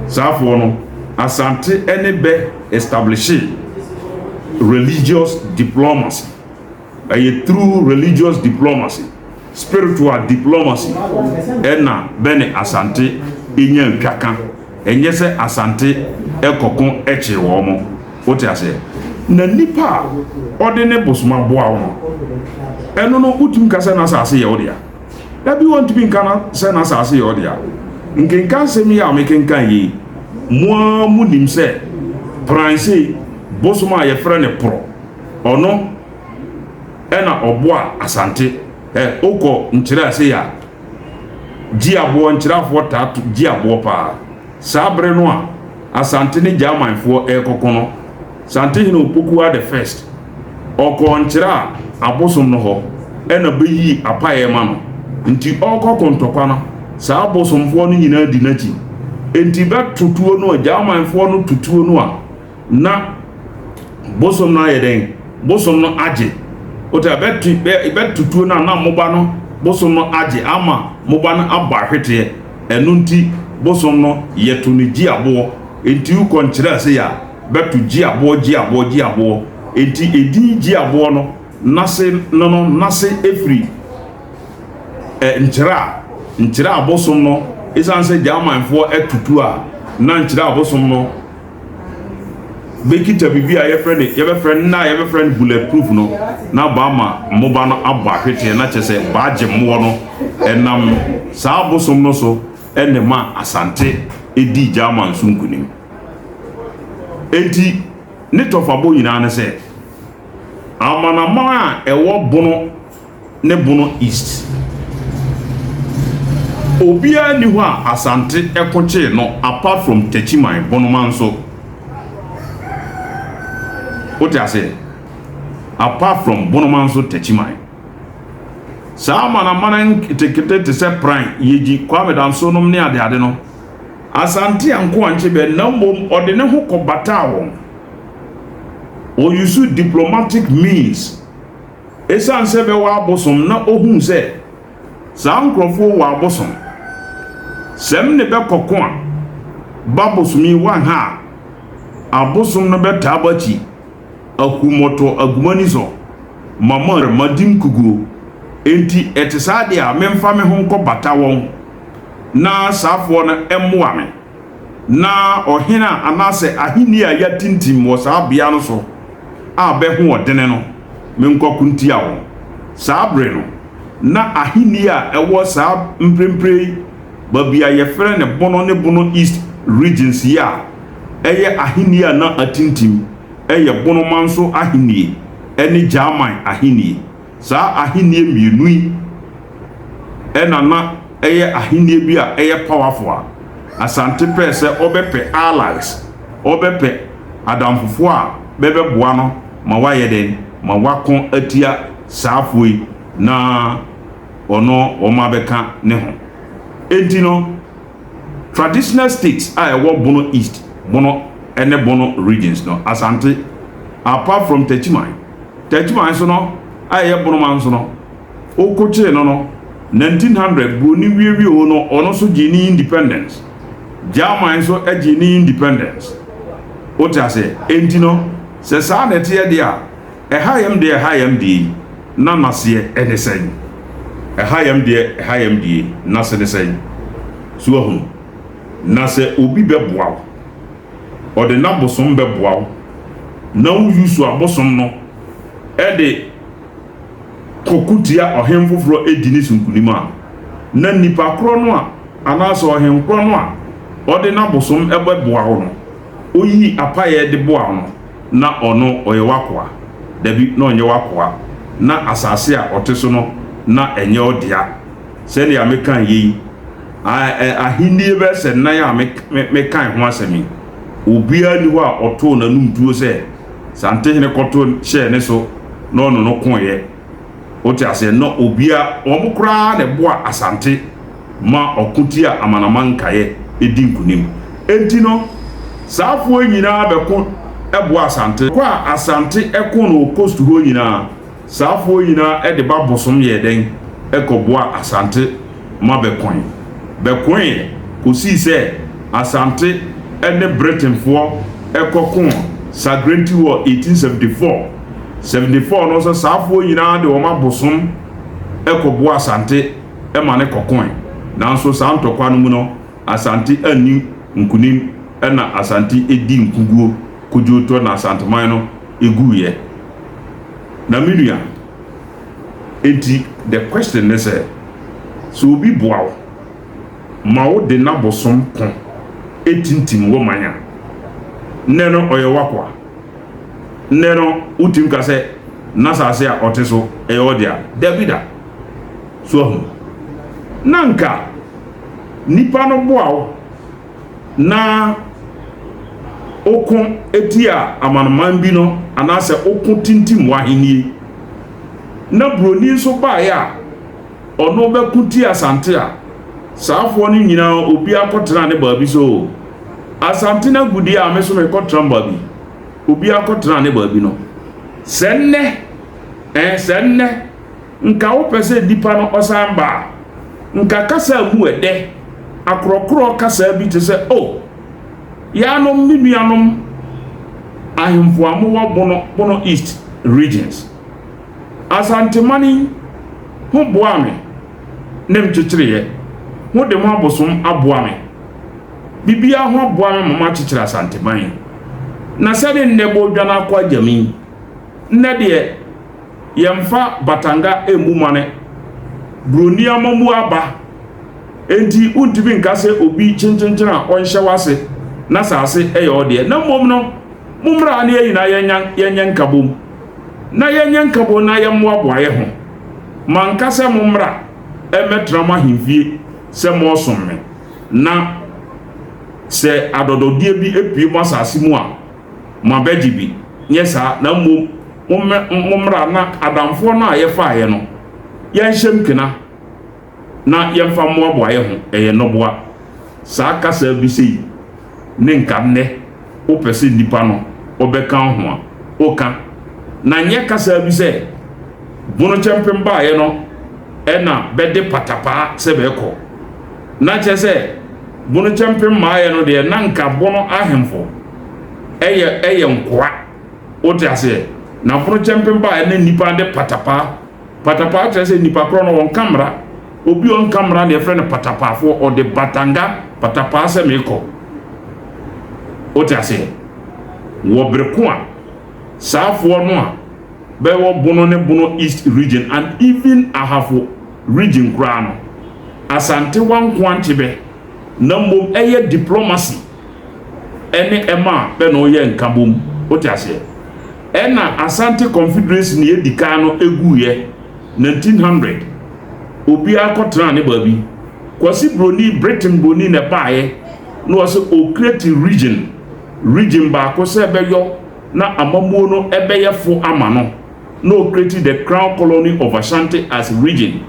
Saafoɔ no, Asante ne bɛ establish religious diplomacy. Ɛyɛ through religious diplomacy, spiritual diplomacy ɛna bɛ ne Asante enya ntwaka. Ɛnyɛ sɛ Asante ɛkɔko ɛkye wɔn mo. Wote aseɛ? Na nipa a ɔde ne bosom aboa wo no, ɛno no wotumi ka sɛ n'asase yɛ wo dea? Dabi, wɔntumi nka na sɛ n'asase yɛ wo dea. Nkenka nsɛm yi a mekenkan yi, mo ara mo nim sɛ pranse bosom a yɛfrɛ no porɔ, ɔno ɛna ɔboa Asante. Ɛ wokɔ nkyerɛ ase a, gye aboɔ, nkyerɛafoɔ taa to gye aboɔ paa. Saa bere no a Asante ne Germanfoɔ ɛrekɔko no, Santehene Opokuwa the First, ɔkɔɔ nkyerɛ a abosom no hɔ ɛna bɛyii apaeɛ ma no. Nti ɔrekɔ ko ntɔkwa no, saa abosomfoɔ no nyinaa di n'akyi. Enti bɛto tuo no a, Gyamanfoɔ no to tuo no a, na bosom no ayɛ dɛn? Bosom no agye. Wote a, bɛto, bɛ, bɛto tuo no a, na mmoba no, bosom no agye ama mmoba no abɔ ahweteɛ. Ɛno nti, bosom no, yɛto no gye aboɔ. Enti wokɔ nkyerɛase yi a, bɛto gye aboɔ, gye aboɔ, gye aboɔ. Enti edin gye aboɔ no, n'ase no no, n'ase firi ɛ, nkyerɛ a, nkyerɛ abosom no, esiane sɛ Germanfoɔ atutu a, na nkyerɛ abosom no bɛkita biribi a yɛfrɛ no, yɛbɛfrɛ no, na yɛbɛfrɛ no bullet proof no, na aba ama mmoba no abɔ ahweteɛ, na kyerɛ sɛ baagye mmoɔ no, ɛnam saa abosom no so na ɛma Asante dii German so nkunim. Enti ne tɔfabɔ nyinaa ne sɛ, amanaman a ɛwɔ Bono ne Bono East, obiara nni hɔ a Asante ko kyee no apart from Techiman, Bonoma nso. Wote aseɛ? Apart from Bonoma nso Techiman. Saa amanaman nketenkete te sɛ Pran, Yeji, Kwame Danso nom ne adeade no, Asante anko ankye bɛ na mmom ɔde ne ho kɔbataa wɔn. Ɔyusu diplomatic means. Esiane sɛ bɛwɔ abosom na ohuu sɛ saa nkurɔfoɔ wɔ abosom. Sɛ m ne bɛ kɔko a, ba bosom yi wanha a, abosom no bɛtaa b'akyi ahummɔtɔ agumani sɔ ma ma madi nkuguo. Enti ɛte saa deɛ a, memfa me ho nkɔbata wɔn na saafoɔ no mmoa me. Na ɔhene a anaasɛ ahenni a yɛatintim wɔ saa bea no so a bɛ ho ɔdene no, menkɔko ntia wɔn. Saa bere no, na ahenni a ɛwɔ saa mprempren yi baabi a yɛfrɛ no Bono ne Bono East Regions yi a ɛyɛ ahenni a na atintim yɛ Bono Manso Ahenni ne Gyaman Ahenni. Saa ahenni mmienu yi na na ɛyɛ ahenni bi a ɛyɛ powerful a Asante pɛɛ sɛ ɔbɛpɛ allies, ɔbɛpɛ adamfofoɔ a bɛbɛboa no ma wayɛ dɛn? Ma wako atia saafoɔ yi na ɔno wɔn abɛka ne ho. Enti no, traditional states a ɛwɔ Bono East, Bono ne Bono regions no, Asante, apart from Techiman, Techiman nso no, a ɛyɛ Bonoman nso no, wokokyee no no, 1900 Buroni wiewie hɔ no, ɔno nso gyee ne independence. German nso gyee ne independence. Wote aseɛ? Enti no, sɛ saa na ɛteɛ deɛ a, ɛha yam deɛ ɛha yam deɛ yi, na n'aseɛ ne sɛn? Ɛha yam deɛ ɛha yam deɛ yi, n'ase ne sɛn? So wahunu? Na sɛ obi bɛboa wo, ɔde n'abosom bɛboa wo, na wo use abosom no de kɔko tia ɔhen foforɔ di ne so nkonim a, na nipa korɔ no a anaasɛ ɔhen korɔ no a ɔde n'abosom bɛboa wo no, ɔyii apaeɛ de boa wo no, na ɔno ɔyɛ w'akoa? Dabi, na ɔnyɛ w'akoa. Na asase a ɔte so no, na ɛnyɛ wo dea. Sɛnea mekae yi, ahenni bɛyɛ sɛ nnan a mekae ho asɛm yi, obiara nni hɔ a ɔtoo n'anom tuo sɛ Santehene kɔto hyɛɛ ne so na ɔne no koeɛ. Wote aseɛ? Na obiara, wɔn koraa na ɛboa Asante ma ɔko tia amanaman nkaeɛ di nkonim. Enti no, saa afoɔ yi nyinaa bɛko boa Asante. Kɔ a Asante ko no wɔ coast hɔ nyinaa, Saa afoɔ nyinaa de ba bosom yɛɛ dɛn kɔboaa Asante ma bɛkoe. Bɛkoeɛ kɔsii sɛ Asante ne Britainfoɔ kɔkoo Sagrenti wɔ 1874. 74 no nso saa afoɔ nyinaa de wɔn abosom kɔboaa Asante ma no kɔkoe. Nanso saa ntɔkwa no mu no Asante anni nkunim na Asante dii nkuguo kodwootɔ na Asanteman no guiɛ. Na me nua, enti the question ne sɛ, sɛ obi boa wo ma wo de n'abosom ko tintim wo man a, nnɛ no ɔyɛ w'akoa? Nnɛ no wotumi ka sɛ n'asase a ɔte so ɛyɛ wo dea? Dabi da. So ahu? Na nka nipa no boa wo na woko tia amanaman bi no anaasɛ woko tintim w'ahennie. Na buroni nso baeɛ a, ɔno bɛko tia Asante a, saafoɔ no nyinaa obiara kɔtenaa ne baabi sɛ oo, Asante no agu deɛ a me nso mekɔtena me baabi. Obiara kɔtenaa ne baabi no. Sɛ nnɛ, ɛɛ, sɛ nnɛ, nka wopɛ sɛ nipa no ɔsan ba a, nka kasa a mu ɛdɛ, akorɔkorɔ kasa bi te sɛ, oh, yaanom me nuanom ahemfo a mowɔ Bono, Bono East regions, Asanteman yi ho boaa me ne mkyekyereeɛ, ho de mo abosom aboa me, biribiara ho aboa me ma moakyekyere Asanteman yi. Na sɛde nnɛ bɔɔdwane akɔ agya me yi, nnɛ deɛ yɛmfa batanga mmu mane, buroni amammuo aba, enti wontumi nka sɛ obi kyenkyenkyen a ɔnhyɛ w'ase na saase yɛ ɔdeɛ, na mmom no, mommra ne yɛn nyinaa yɛnyɛ nkabom. Na yɛnyɛ nkabom na yɛmmoaboa yɛ ho. Manka sɛ mommra mmɛtena mo ahemfie sɛ moresom me, na sɛ adɔdɔdeɛ bi pue mo asase mu a, moabɛgye bi. Nyɛ saa, na mmom mommra na adamfoɔ no a yɛfaeɛ no, yɛnhyɛ mu kena na yɛmfa mmoaboa yɛ ho. Ɛyɛ nnɔboa. Saa kasa bi sei ne nka nnɛ wopɛ sɛ nnipa no wɔbɛka wo ho a, woka. Na nyɛ kasa bi sɛ Bono kyɛmpem baeɛ no ɛna bɛde patapaa sɛ bɛkɔ. Na kyerɛ sɛ Bono kyɛmpem maaeɛ no deɛ na nka Bono ahemfo ɛyɛ ɛyɛ nkoa. Wote aseɛ? Na Bono kyɛmpem baeɛ na nnipa de patapaa. Patapaa kyerɛ sɛ nnipa korɔ no wɔnka mmara. Obi a ɔnka mmara na yɛfrɛ no patapaafoɔ. Ɔde batanga patapaa sɛ meekɔ. Wote aseɛ? Wɔ bere ko a saafoɔ no a bɛwɔ Bono ne Bono East region and even Ahafo region koraa no, Asante wanko ankye bɛ, na mmom ɛyɛ diplomacy ɛne ɛma a bɛ na ɔyɛ nkabom. Wote aseɛ? Ɛna Asante Confederacy ne edi kan no eguiɛ 1900. Obiara kɔtenaa ne baabi. Kwasi Broni, Britain Broni na ɛbaeɛ na ɔsɛ ɔcreate region baako sɛ ɛbɛyɔ na amammuo no ɛbɛyɛ fo ama no, na ɔcreate the Crown Colony of Ashanti as region,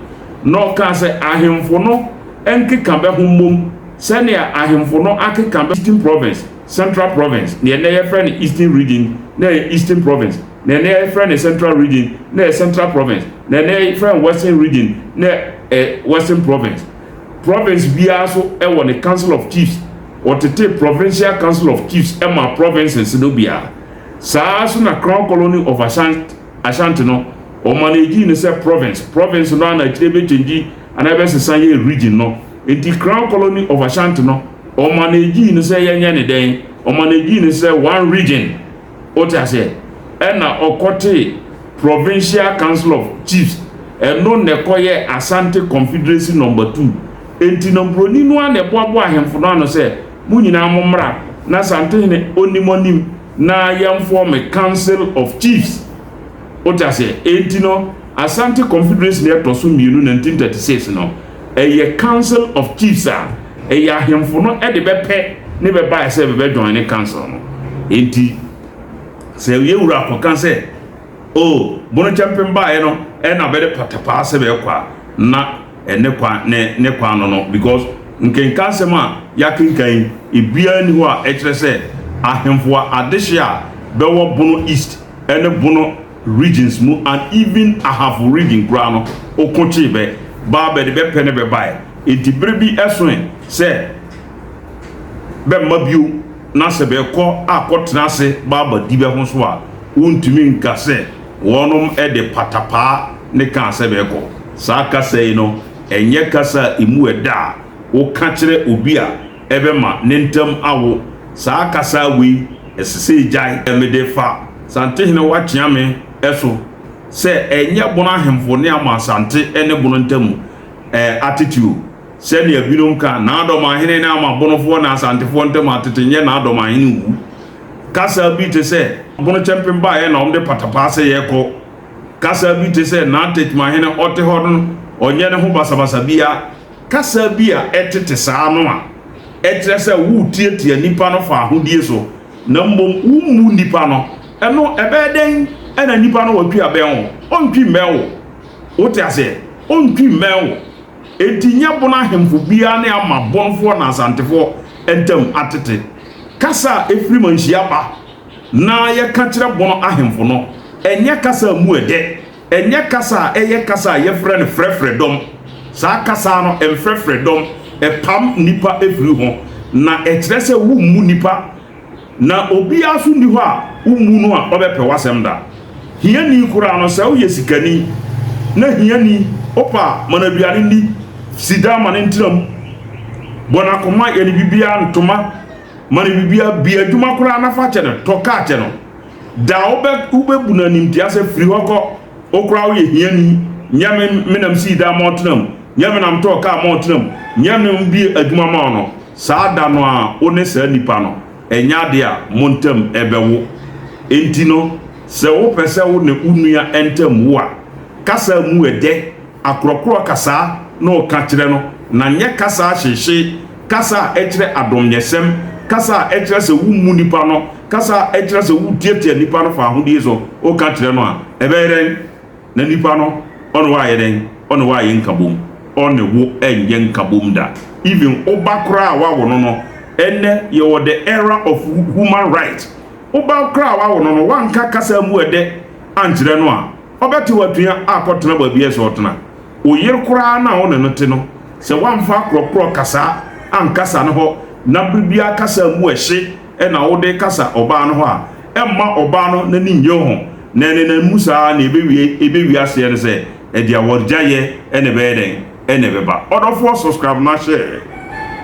na ɔkaa sɛ ahemfo no nkeka bɛ ho mmom sɛnea ahemfo no akeka bɛ Eastern Province, Central Province, na ɛnɛ yɛfrɛ no Eastern Region na ɛyɛ Eastern Province, na ɛnɛ yɛfrɛ no Central Region na ɛyɛ Central Province, na ɛnɛ yɛfrɛ no Western Region na ɛyɛ Western Province. Province biara so ɛwɔ ne Council of Chiefs. Wɔtete Provincial Council of Chiefs ɛma provinces no biara. Saa so na Crown Colony of Ashanti no ɔmanage ne sɛ province no ana akyire bɛchange anaa ɛbɛsesa yɛ region no. Nti Crown Colony of Ashanti no ɔmanage ne sɛ yɛnyɛ ne dɛn, ɔmanage ne sɛ one region. Wote aseɛ? Ɛna ɔkɔte Provincial Council of Chiefs, ɛno na ɛkɔyɛ Asante Confederacy number 2. Enti no buroni no a na ɛboaboa ahemfo no ano sɛ mo nyinaa mo mmra na Asantehene onim anim na yɛmform Council of Chiefs. Wote aseɛ? Enti no Asante Confederacy na ɛtɔ so mmienu 1936 no ɛyɛ Council of Chiefs a ɛyɛ ahemfo no ɛde bɛpɛ ne bɛbaeɛ sɛ bɛbɛ join ne council no. Enti sɛ yɛwura akɔka sɛ o Bono kyɛmpem baeɛ no ɛna bɛde patapaa sɛ bɛkɔ a, na ɛne kwan ne kwan no, because nkenka asɛm a yɛakenkan yi ebiara ni hɔ a ɛkyerɛ sɛ ahemfo a adehye a bɛwɔ Bono East ɛne Bono regions mu and even Ahafo region koraa no oko kyee bɛ baa bɛde bɛpɛ ne bɛbaeɛ. Enti bere bi ɛsoe sɛ bɛmma bio na sɛ bɛkɔ akɔtena ase baaba di bɛ ho so a, wontumi nka sɛ wɔnom de patapaa ne kaa sɛ bɛkɔ. Saa kasa yi no ɛnyɛ kasa a emu ɛda a woka kyerɛ obi a ɛbɛma ne ntam awo. Saa kasa wei ɛsɛ sɛ egyae. Mede fa Santehene wakyea me so sɛ ɛnyɛ Bono ahemfo ne ama Asante ne Bono ntam atete o. Sɛnea binom ka Naadɔm ahene ne ama Bonofoɔ ne Asantefoɔ ntam atete, nyɛ Naadɔm ahene wu. Kasa bi te sɛ Bono kyɛmpem baeɛ na wɔde patapaa sɛ yɛkɔ. Kasa bi te sɛ Naatekyim ahene ɔte hɔ no ɔnyɛ ne ho basabasa bia. Kasa bi a ɛtete saa no a ɛkyerɛ sɛ wotiatia nipa no fa ahodie so na mmom wommu nipa no, ɛno ɛbɛyɛ dɛn ɛna nipa no watwi abɛn wo? Ɔntwi mmɛn wo. Wote aseɛ? ɔntwi mmɛn wo. Enti nyɛ Bono ahemfo biara ne ama Bonofoɔ na Asantefoɔ ntam atete. Kasa a ɛfiri Manhyia ba na yɛka kyerɛ Bono ahemfo no, ɛnyɛ kasa a mu ɛdɛ, ɛnyɛ kasa a ɛyɛ kasa a yɛfrɛ no frɛfrɛ dɔm. Saa kasa no mfrɛfrɛ dɔm, ɛpam nnipa firi ho, na ɛkyerɛ sɛ wommu nnipa. Na obiara nso nni hɔ a wommu no a ɔbɛpɛ w'asɛm da. Hiani koraa no, sɛ woyɛ sikani na hiani, wopɛ a, ma no aduane nni, si dan ma no ntena mu, bɔ no akoma, yɛ no biribiara, ntoma, ma no biribiara, bue adwuma koraa na fa kyɛ no, tɔ kaa kyɛ no. Da a wobɛ, wobɛbu no animtia sɛ firi hɔ kɔ, wo koraa woyɛ hiani, nyɛ me, me na mesii dan ma ɔtena mu, nyɛ me na metɔɔ kaa ma ɔtena mu, nyɛ me na mebue adwuma maa no. Saa da no ara, wo ne saa nipa no, ɛnyɛ ade a mo ntam bɛwo. Enti no, sɛ wopɛ sɛ wo ne wo nua ntam wo a, kasa mu ɛdɛ, akorɔkorɔ kasaa na ɔka kyerɛ no, na nyɛ kasa hyehye, kasa a ɛkyerɛ adomnyɛsɛm, kasa a ɛkyerɛ sɛ wommu nipa no, kasa a ɛkyerɛ sɛ wotiatia nipa no fawohodie so, woka kyerɛ no a, ɛbɛyɛ dɛn? Na nipa no ɔne wo ayɛ dɛn? Ɔne wo ayɛ nkabom. Ɔne wo ɛnyɛ nkabom da. Even wo ba koraa a woawo no no, ɛnnɛ yɛwɔ the era of human right. Wo ba koraa a woawo no no, woanka kasa mu ɛdɛ ankyerɛ no a, ɔbɛte wo atua akɔtena baabi a ɛsɛ ɔtena. Wo yere koraa no a wo ne no te no, sɛ woamfa akorɔkorɔ kasaa ankasa ne hɔ na bere biara kasa mu ɛhye na wode kasa ɔbaa no hɔ a, ɛmma ɔbaa no n'ani nnye wo ho, na ɛnenam mu saa ara na ɛbɛwie, ɛbɛwie aseɛ ne sɛ, ɛde awaregyaeɛ na ɛbɛyɛ dɛn? Ɛna ɛbɛba. Ɔdɔfoɔ subscribe na share.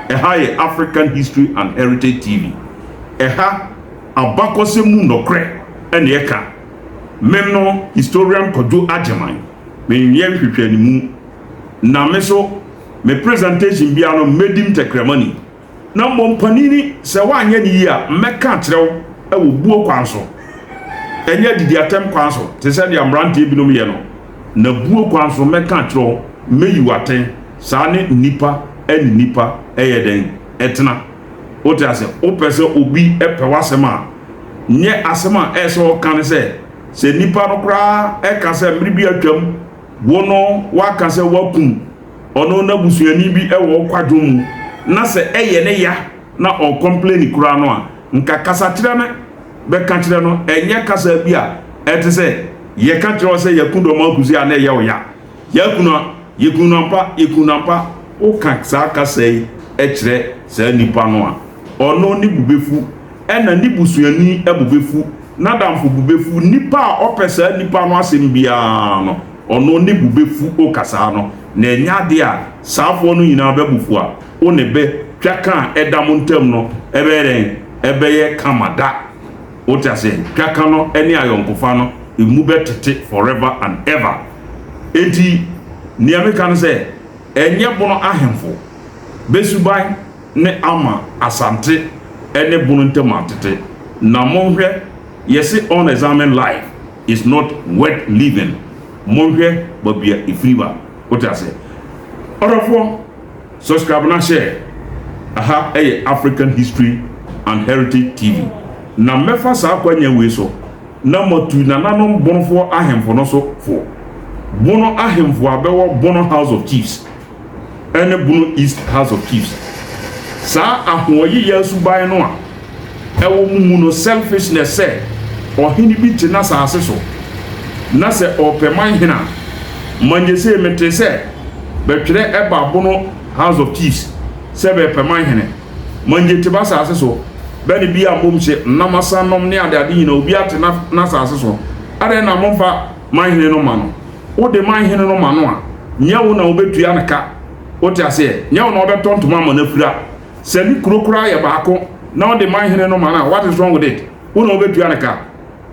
Ɛha yɛ African History and Heritage TV. Ɛha, abakɔsɛm mu nɔkorɛ na ɛka. Me no, Historian Kwadwo Agyeman, menyɛ nhwehwɛanimu, na me so, me presentation biara no, mɛdim tɛkrɛmani. Na mmom panini, sɛ woanyɛ no yie a, mɛka akyerɛ wo wɔ buo kwan so, ɛnyɛ adidiatɛm kwan so te sɛ deɛ mmeranteɛ binom yɛ no, na buo kwan so mɛka akyerɛ wo, mɛyi wo atɛn. Saa ne nnipa ne nnipa yɛ dɛn? Ɛtena. Wote ase? Wopɛ sɛ obi pɛ w'asɛm a, nyɛ asɛm a ɛyɛ sɛ ɔka ne sɛ, sɛ nnipa no koraa ɛka sɛ mmere bi atwam, wo no woaka sɛ woakum ɔno n'abusuani bi wɔ wo kwadwom mu na sɛ ɛyɛ ne ya na ɔrekɔmpleni koraa no a, nka kasakyerɛ no bɛka kyerɛ no, ɛnyɛ kasa bi a ɛte sɛ yɛka kyerɛ wo sɛ yɛaku Dɔm Akusi a na ɛyɛ wo ya. Yɛaku no a, yɛku no ampa, yɛku no ampa. Woka saa kasa yi kyerɛ saa nipa no a, ɔno ne bo bɛfu, ɛna ne busuani bo bɛfu, n'adamfo bo bɛfu, nipa a ɔpɛ saa nipa no asɛm biara no, Ɔno ne bo bɛfu wo kasaa no, na ɛnyɛ adeɛ a saafoɔ no nyinaa bɛbo fu a wo ne bɛ twa ka a ɛda mo ntam no ɛbɛyɛ dɛn? Ɛbɛyɛ kama da. Wote aseɛ? Twa ka no ne ayɔnkofa no ɛmu bɛtete forever and ever. Enti nea meka ne sɛ, ɛnyɛ Bono ahemfo bɛ suban ne ama Asante ne Bono ntam atete. Na monhwɛ, yɛse unexamined life. is not worth living monhwɛ baabi a ɛfiri ba wote aseɛ ɔdɔfoɔ subscribe na share aha ɛyɛ African History and Heritage TV na mɛfa saa kwanya wei so na matu nananom bonofoɔ ahemfo no so fo bono ahemfo a bɛwɔ Bono House of Chiefs ne Bono East House of Chiefs. Saa ahoɔyeyɛ suban no a ɛwɔ mo mu no, selfishness, sɛ ɔhene bi te n'asase so na sɛ ɔrepɛ man hene a, manyɛ sei, metee sɛ bɛtwerɛ ɛba Bono House of Chiefs sɛ bɛrepɛ man hene, manyɛ te b'asase so, bɛ ne bi a mmom hye nnam asa nom ne adeade nyina, obiara te n'asase so, adɛn na momfa man hene no ma no? Wode man hene no ma no a, nyɛ wo na wobɛtua no ka. Wote aseɛ? Nyɛ wo na wobɛtɔ ntoma ama no afira. Sɛ ne kuro koraa yɛ baako na wode man hene no ma no a, what is wrong with it? Wo na wobɛtua no ka.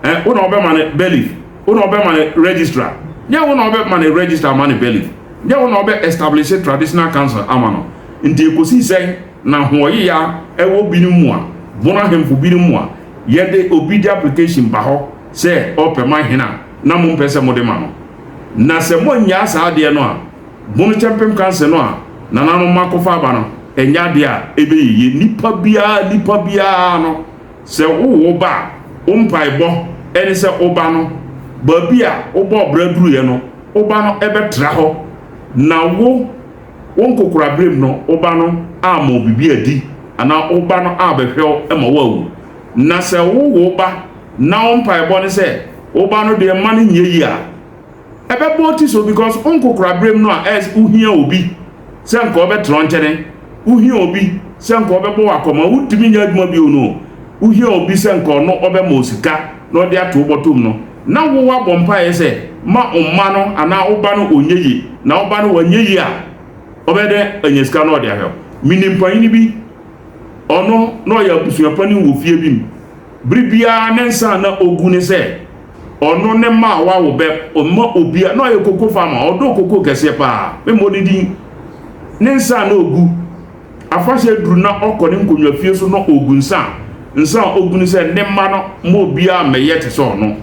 Eh, wo na wobɛma no bailiff. Wo na wobɛma no registrar. Nyɛ wo na wobɛma no registrar ama no bailiff. Nyɛ wo na wobɛ establish traditional council ama no. Nti ɛkɔsii sɛn na ahoɔyeya ɛwɔ binom mu a, bono ahemfo binom mu a, yɛde obi de application ba hɔ sɛ ɔrepɛ man hene a, na mompɛ sɛ mode ma no. Na sɛ moannyaa saa adeɛ no a, Bono Kyɛmpem Kanse no a nananom akɔfa aba no, ɛnyɛ adeɛ a ɛbɛyɛ yie. Nipa biara, nipa biara no, sɛ wowo wo ba a, wo mpaebɔ ne sɛ wo ba no, baabi a wobɔɔ bra duruiɛ no, wo ba no bɛtra hɔ. Na wo, wo nkokoraberem no, wo ba no amma wo biribi adi, anaa wo ba no abɛhwɛ wo ma woawu. Na sɛ wowo wo ba na wo mpaebɔ ne sɛ wo ba no deɛ mma no nyɛ yie a, ɛbɛbɔ wo ti so because wo nkokoraberem no a ɛs wohia obi sɛ nka ɔbɛtena wo nkyɛne, wohia obi sɛ nka ɔbɛbɔ wo akɔma, wontumi nyɛ adwuma bio no, wohia obi sɛ nka ɔno ɔbɛma wo sika na ɔde ato wo bɔtɔm no, na wo woabɔ mpaeɛ sɛ ma wo mma no anaa wo ba no ɔnyɛ yie, na wo ba no wanyɛ yie a, ɔbɛyɛ dɛn anya sika na ɔde ahwɛ wo? Menim panyini bi, ɔno na ɔyɛ abusua panin wɔ fie bi mu. Bere biara ne nsa a na ogu ne sɛ ɔno ne mma a wawo bɛ mma obia na ɔyɛ koko farmer, ɔdɔ koko kɛseɛ paa, memmɔ ne din. Ne nsa a na ogu, afahyɛ duru na ɔkɔ ne nkonnwa fie so na ogu nsa a, nsa a ogu ne sɛ ne mma no mma obiara mmɛyɛ te sɛ ɔno.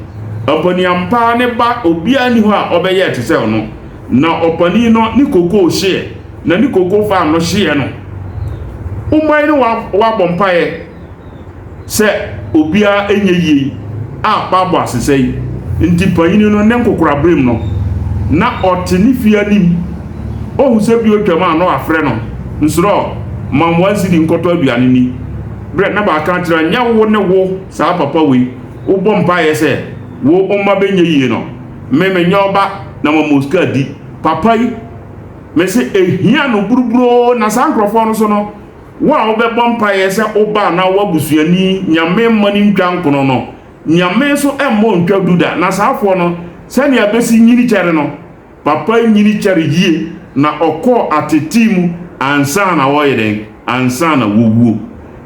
Ɔpaniampa ara ne ba obiara nni hɔ a ɔbɛyɛɛ te sɛ ɔno. Na ɔpanin no ne koko hyeɛ, na ne koko farm no hyeɛ no. Wo mma yi ne wabɔ mpaeɛ sɛ obiara nyɛ yie yi a Bible asesa yi nti panyini no ne nkokoraberem no na ɔte ne fie anim ohu sɛ bi otwam a na wafrɛ no nsorɔ mam one cedi nkɔtɔ aduane ni berɛ na baaka akyerɛ nyɛ wo ne wo saa papa wei wobɔ mpaeɛ sɛ wo mma bɛnyɛ yie no me menyɛ ɔba na mama sika di papa yi mese ehia no buruburoo na saa nkurɔfoɔ no so no Wo a wobɛbɔ mpaeɛ sɛ wo ba anaa w'abusuani Nyame mma no ntwa nkono no, Nyame nso mmɔ ntwa du da. Na saa foɔ no, sɛnea bɛsi nyini kyɛre no, papa nyini kyɛre yie na ɔkɔɔ atetee mu ansa na wɔyɛ dɛn? Ansa na wɔwuo.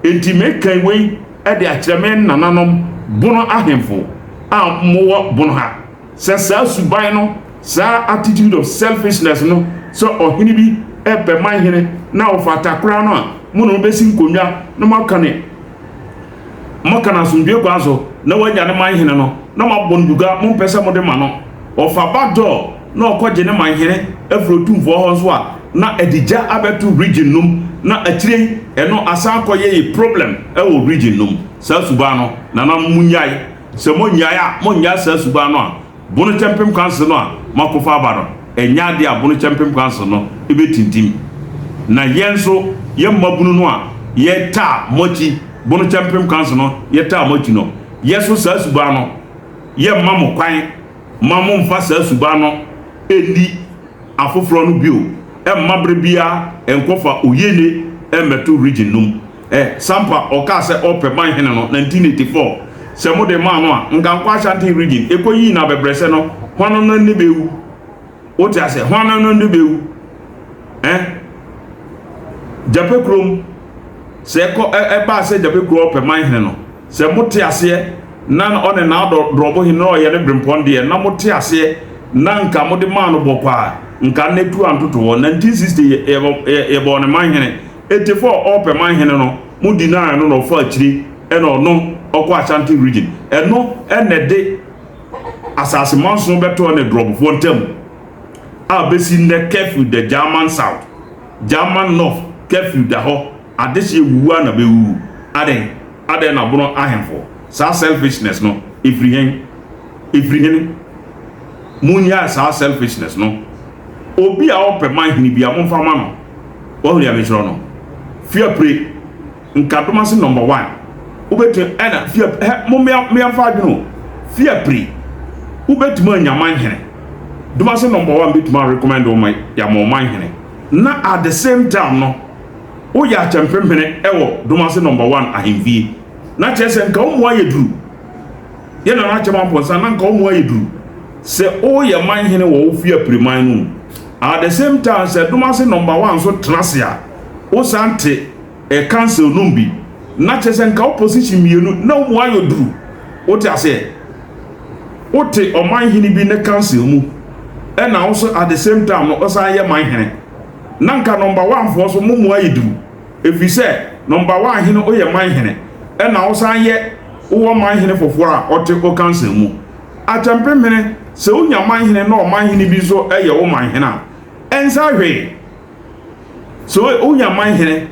Enti mekan wei de akyerɛ me nananom Bono ahemfo a mowɔ Bono ha. Sɛ saa suban no, saa attitude of selfishness no, sɛ ɔhene bi repɛ man hene na ɔfata koraa no a, mo ne no bɛsi nkonnwa na moaka ne moaka no asomdwoe kwan so na wanya ne man hene no na moabɔ no duga, mompɛ sɛ mode ma no. Ɔfa back door na ɔkɔgye ne man hene afiri otumfoɔ hɔ nso a, na ɛde gya abɛto region no mu na akyire yi ɛno asan akɔyɛ ye problem wɔ region no mu. Saa suban no, nananom monnyae. Sɛ monnyae a, monnyae saa suban no a, Bono Kyɛmpem Council no a moakɔfa aba no, ɛnyɛ adeɛ a Bono Kyɛmpem Council no bɛtintim. Na yɛn nso, yɛn mmabunu no a yɛtaa mo akyi, Bono Kyɛmpem Council no, yɛtaa mo akyi no, yɛn nso saa suban no, yɛmma mo kwan ma momfa saa suban no nni afoforɔ no bio, mma berɛ biara nkɔfa oyene mmɛto region no mu. Eh, Sampa ɔkaa sɛ ɔpɛ man hene no 1984 sɛ mode maa no a nka nkɔ Ashanti region ɛkɔ yii no abɛbrɛsɛ no hwan no ne bɛwu wote asɛ hwan no ne bɛwu eh Gyape kurom sɛ ɛkɔ ɛbaa sɛ Gyape kuro ɔpɛ man hene no sɛ mote aseɛ na ɔne na drɔbo hene na ɔyɛ ne brempɔn deɛ na mote aseɛ na nka mode maa no bɔkɔ a nka ne tu antoto hɔ 1960 yɛbɔɔ ne man hene Eti fo a ɔpɛ man hene no mo deny no na ɔfa akyire ɛna ɔno ɔkɔ Ashanti region ɛno ɛna ɛde asase manson bɛtɔɔ ne drɔbofoɔ ntam a bɛsi nnɛ curfew da German south German north curfew da hɔ adehyeɛ wuwu a na bɛwuwu adɛn adɛn na bono ahemfo saa selfishness no ɛfiri hɛn ɛfiri hene monnyae saa selfishness no obi a ɔpɛ man hene bia momfa ma no Wahu deɛ mekyerɛ no? Fiapre, Nkadomase number one. Wobɛtumi ɛna fia hɛ mo mmea mmea mfa adwene o. Fiapre, wobɛtumi anya man hene. Domase number one bɛtumi a recommend wo ma yɛama ɔman hene. Na at the same time no, woyɛ akyɛmpemhene ɛwɔ Domase number one ahemfie. Na kyerɛ sɛ nka wo mu ayɛ duru. Yɛ Nana Akyem Amponsah na nka wo mu ayɛ duru sɛ woyɛ man hene wɔ wo fie apiriman no mu. At the same time sɛ Domase number one nso tena ase a, wo san te eh, council no mu bi. Na kyerɛ sɛ nka wo position mmienu na wo mu ayɛ duru. Wote aseɛ? Wote ɔman hene bi ne council mu ɛna wo so at the same time no wosan yɛ man hene. Na nka number one foɔ so mo mu ayɛ duru. Ɛfiri sɛ number one hene woyɛ man hene ɛna wosan yɛ wowɔ man hene foforɔ a ɔte wo council mu. Akyɛmpemhene, sɛ wonya man hene na ɔman hene bi nso yɛ wo man hene a, ɛnsa hwee. Sɛ wonya man hene,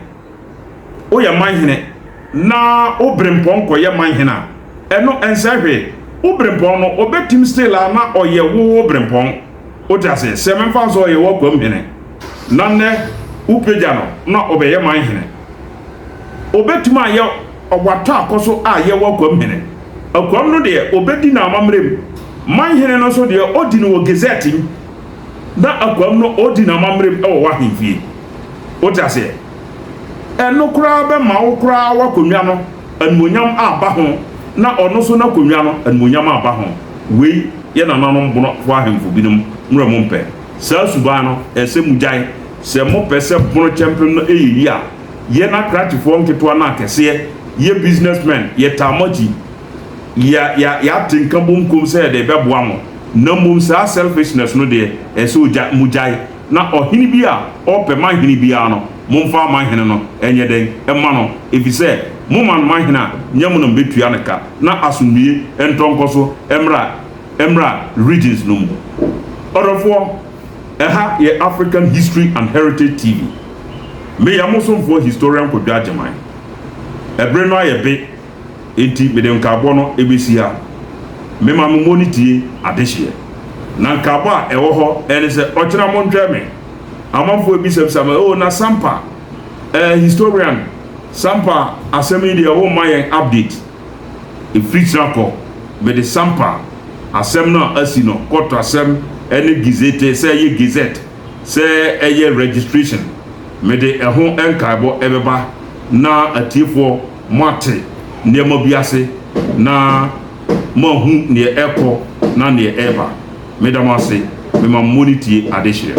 woyɛ man hene na wo berempɔn kɔyɛ man hene a, ɛno ɛnsa hwee. Wo berempɔn no, ɔbɛtim still a na ɔyɛ wo wo berempɔn. Wote aseɛ? Sɛ memfa no sɛ ɔyɛ w'akwam hene, na nnɛ wopagya no na ɔbɛyɛ man hene. Ɔbɛtumi ayɛ ɔwatɔ akɔ so ayɛ w'akwam hene. Akwam no deɛ, ɔbɛdi no amammerɛ mu. Man hene no nso deɛ, ɔdi no wɔ gazette mu. Na akwam no, ɔdi no amammerɛ mu wɔ w'ahemfie. Wote aseɛ? Ɛno koraa bɛma wo koraa w'akonnwa no animuonyam aba ho, na ɔno nso n'akonnwa no animuonyam aba ho. Wei yɛ nananom Bonofoɔ ahemfo binom mmerɛ mo mpɛ saa suban no, ɛsɛ mogyae. Sɛ mopɛ sɛ Bono kyɛmpem no yɛ yie a, yɛn akrakyefoɔ nketewa no akɛseɛ, yɛ business men, yɛtaa mo akyi. Yɛ, yɛ, yɛate nkabom kom sɛ yɛde rebɛboa mo. Na mmom saa selfishness no deɛ, ɛsɛ ogya, mogyae. Na ɔhene bi a ɔrepɛ manhene biara no, momfa amanhene no nyɛ dɛn mma no, efisɛ moma no manhene a, nyɛ mo na mubetua no ka, na asomdwoe ntɔ nkɔ so mmra mmra regions no mu. Ɔdɔfoɔ, ɛha yɛ African History and Heritage TV. Meyɛ mo somfoɔ Historian Kwadwo Agyeman. Ɛbere no ayɛ be. Enti mede nkaabɔ no bɛsi ha. Mema mo mmɔ ne tie adehyeɛ. Na nkaabɔ a ɛwɔ hɔ ne sɛ ɔkyena montwɛn me. Amanfoɔ bisabisa me, oh na Sampa, eh, historian, Sampa asɛm yi deɛ womma yɛn update. Ɛfiri kyena kɔ, mede Sampa asɛm no a asi no, kɔɔto asɛm ne gizete, sɛ ɛyɛ gazette, sɛ ɛyɛ registration, mede ɛho nkaebɔ bɛba na atiefoɔ moate nneɛma bi ase na moahu neɛ ɛrekɔ na neɛ ɛreba. Meda mo ase, mema mo monitie adehyeɛ.